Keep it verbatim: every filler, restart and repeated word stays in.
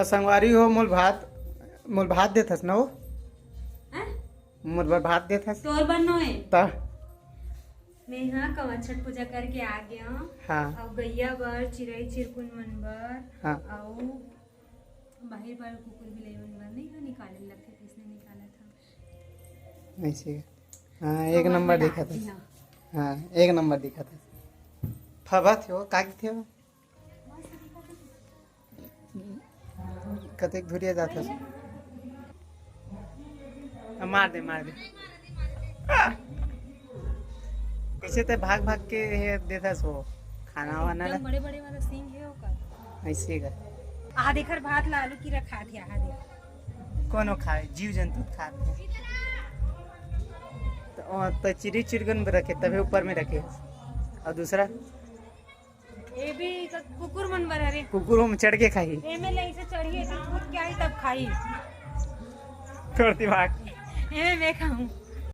संगवारी हो, मोल भात, मोल भात देथस न वो? हैं? मोल बर भात देथस? तोर बर नोए। त? मैं हाँ कवर छठ पूजा करके आ गया। हाँ। अउ गैया बर, चिरई चिरकुन मन बर, हाँ। अउ बाहिर बर कुकुर बिलाई मन बर नहीं, हाँ, निकाले लगथे, किसने निकाला था? ऐसे। हाँ, एक कवर नंबर में दिखा डाल था। दिया। हाँ, एक नंबर दिखा था। फबा थे वो, का की थे वो? कतेक धुरिया जात हस? आ, मार दे, मार दे। आ! कैसे ते भाग भाग के हे देथस वो खाना वाना ला? एकदम बड़े बड़े वाला सींग हे ओकर। ऐसे का? आहा देख, भात ला आलू कीरा खात हे, आहा देख। कोनो खाए, जीव जंतु खात हे। तो, ओ, तो चिरी चिरगन में रखे, तभी ऊपर में रखे। और दूसरा? ये भी क-, कुकुर मन बर हरे। कुकुर में चढ़ के खाही। एमे ले ऐसे चढ़ी, ऐसे कूद के आई तब खाई। तोर दिमाग। एमे मैं खाऊं।